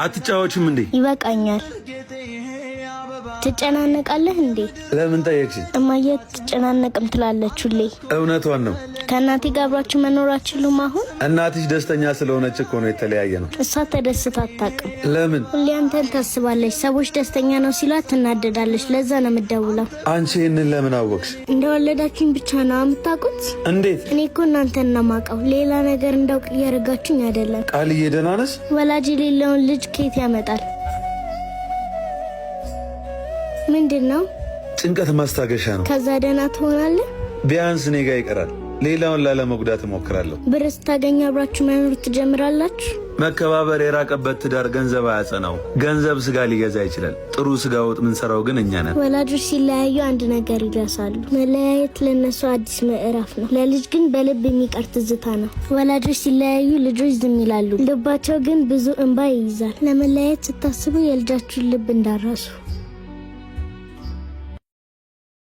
አትጫወችም እንዴ? ይበቃኛል። ትጨናነቃለህ እንዴ? ለምን ጠየቅሽ? እማዬ አትጨናነቅም ትላለች ሁሌ። እውነቷን ነው። ከእናቴ ጋር አብራችሁ መኖር አትችሉም አሁን? እናትሽ ደስተኛ ስለሆነች እኮ ነው የተለያየነው። እሷ ተደስታ አታውቅም። ለምን? ሁሌ አንተን ታስባለች። ሰዎች ደስተኛ ነው ሲሏት ትናደዳለች። ለዛ ነው የምደውለው። አንቺ ይህንን ለምን አወቅሽ? እንደወለዳችሁኝ ብቻ ነው የምታውቁት? እንዴት? እኔ እኮ እናንተን ነው የማውቀው። ሌላ ነገር እንዳውቅ እያደረጋችሁኝ አይደለም። ቃልዬ ደህና ነሽ? ወላጅ የሌለውን ልጅ ከየት ያመጣል? ምንድን ነው? ጭንቀት ማስታገሻ ነው። ከዛ ደህና ትሆናለህ። ቢያንስ እኔ ጋር ይቀራል። ሌላውን ላለመጉዳት እሞክራለሁ። ብር ስታገኙ አብራችሁ መኖር ትጀምራላችሁ። መከባበር የራቀበት ትዳር ገንዘብ አያጸናው። ገንዘብ ስጋ ሊገዛ ይችላል። ጥሩ ስጋ ወጥ ምንሰራው ግን እኛ ነን። ወላጆች ሲለያዩ አንድ ነገር ይረሳሉ። መለያየት ለነሱ አዲስ ምዕራፍ ነው፣ ለልጅ ግን በልብ የሚቀር ትዝታ ነው። ወላጆች ሲለያዩ ልጆች ዝም ይላሉ፣ ልባቸው ግን ብዙ እንባ ይይዛል። ለመለያየት ስታስቡ የልጃችሁን ልብ እንዳረሱ።